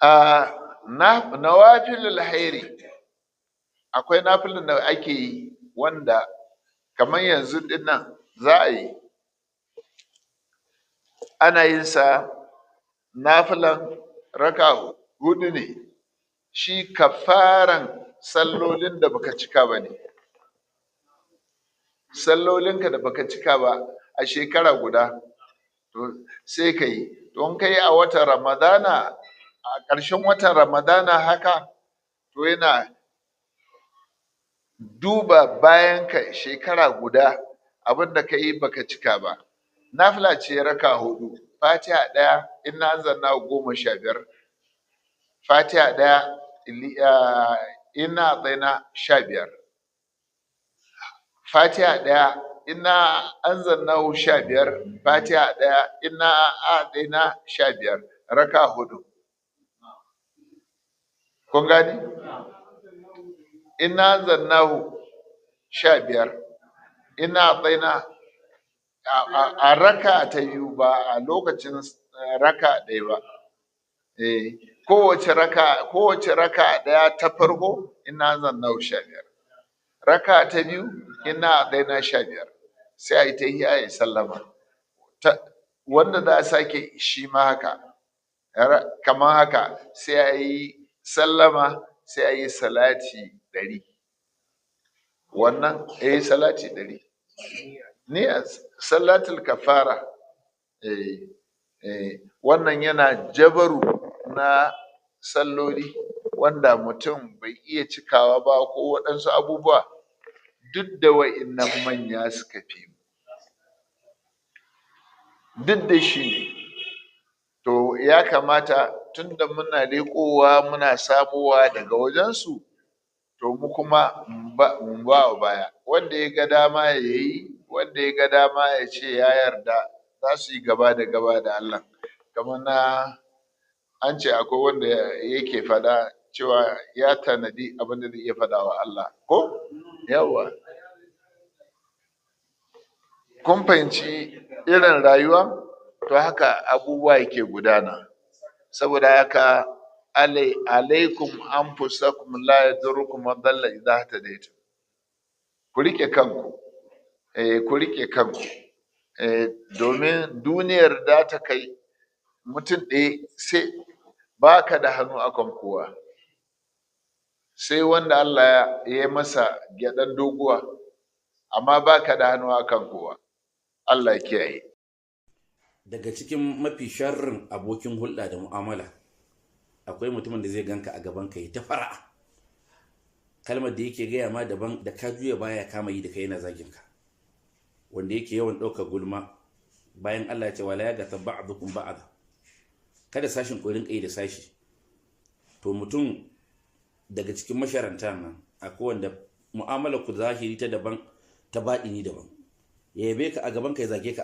A nawafilul hairi, akwai nafilin da ake yi wanda kamar yanzu din nan za a yi, ana yin sa nafilan raka 4 ne, shi kafaran sallolin da baka cika ba ne, sallolinka da baka cika ba a shekara guda, to sai ka yi. Don ka yi a watan Ramadana, a ƙarshen watan Ramadana haka, to yana duba bayan ka shekara guda abin da ka yi baka cika ba. Nafila ce raka 4, Fatiha 1, inna anzalna 15, Fatiha 1, inna a'taina 15, Fatiha 1, inna anzalna 15, Fatiha 1, inna a'taina 15, raka 4. Kun gani? Inna anzalnahu 15, inna a'taina a raka ta 2 ba a lokacin raka 1 ba. Kowace raka 1 ta farko inna anzalnahu 15, raka ta 2 inna a'taina 15, sai a yi tahiyya a yi sallama. Wanda za a sake shi ma haka, kamar haka, sai a yi sallama, sai a yi salati 100. Wannan salati 100 ni salatul kafara. Wannan yana jabaru na salloli wanda mutum bai iya cikawa ba ko waɗansu abubuwa, duk da wa'innan manya suka fi, duk da shi ne. To ya kamata tunda muna leƙowa muna samowa daga wajensu, to mu kuma mu ba wa baya. Wanda ya ga dama ya yi, wanda ya ga dama ya ce ya yarda, za su yi gaba da gaba da Allah. Kamar na an ce akwai wanda yake faɗa cewa ya tanadi abin da zai iya faɗa wa Allah, ko? Yawwa. Kun fahimci irin rayuwa? To haka abubuwa yake gudana. Saboda haka alaikum anfusakum la yadurrukum man dalla idha ihtadaytum. Ku rike kanku. Ku rike kanku. Domin duniyar da ta kai mutum ɗaya sai baka da hannu akan kowa, sai wanda Allah ya yi masa gyaɗan doguwa, amma baka da hannu akan kowa. Allah ya kiyaye. Daga cikin mafi sharrin abokin hulɗa da mu'amala, akwai mutumin da zai ganka a gaban ka ya ta fara'a. Kalmar da yake gaya ma daban, da ka juya baya kama yi da kai yana zagin ka. Wanda yake yawan ɗaukar gulma, bayan Allah ya ce wala ya gata ba'dukum ba'd. Kada sashin ku rinka yi da sashi. To mutum daga cikin masharanta nan, akwai wanda mu'amalar ku zahiri ta daban, ta baɗini daban. Ya yabe ka a gaban ka ya zage ka.